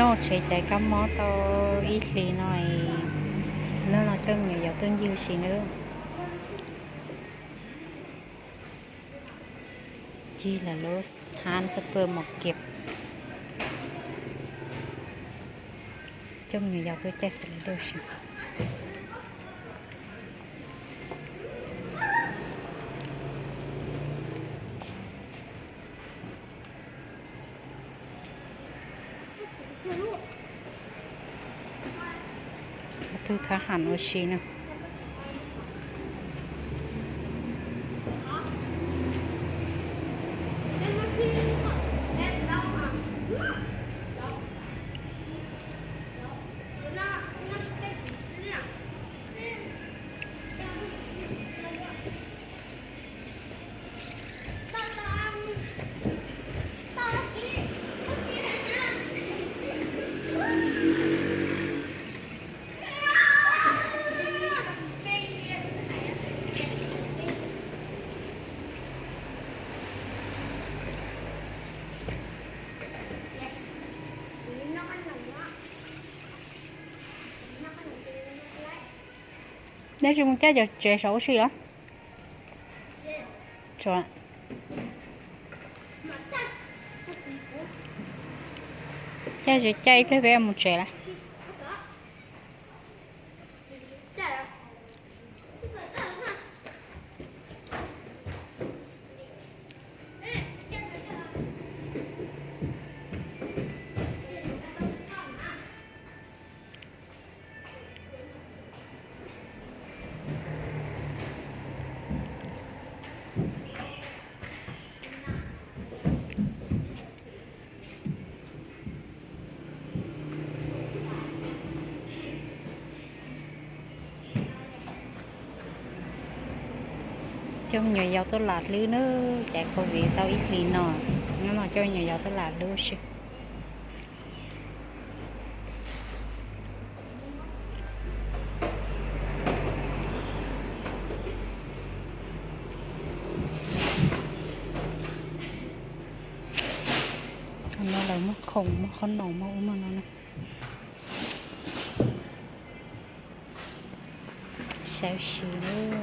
Noj tsev caiv kab mob tau ib hlis no, hnub no coj me nyuam yaus tuaj ncig ua si nawb. Ncig lawm lub hab xab pwg mos kias, coj me nyuam yaus tuaj caij xas li laj si. Ob tug thab ham ua si na. Neb tsis mus caij cov tsev saum ua si los? Caij tsis caij ib pliag peb mus tsev lawm. Coj me nyuam yaus tuaj lam hlwb nawb, caiv covid tau ib hlis no, hnub no coj me nyuam yaus tuaj lam hlwb si. No lawv muag khoom muag qhob noom muag ub muag no na. Saib si lawm.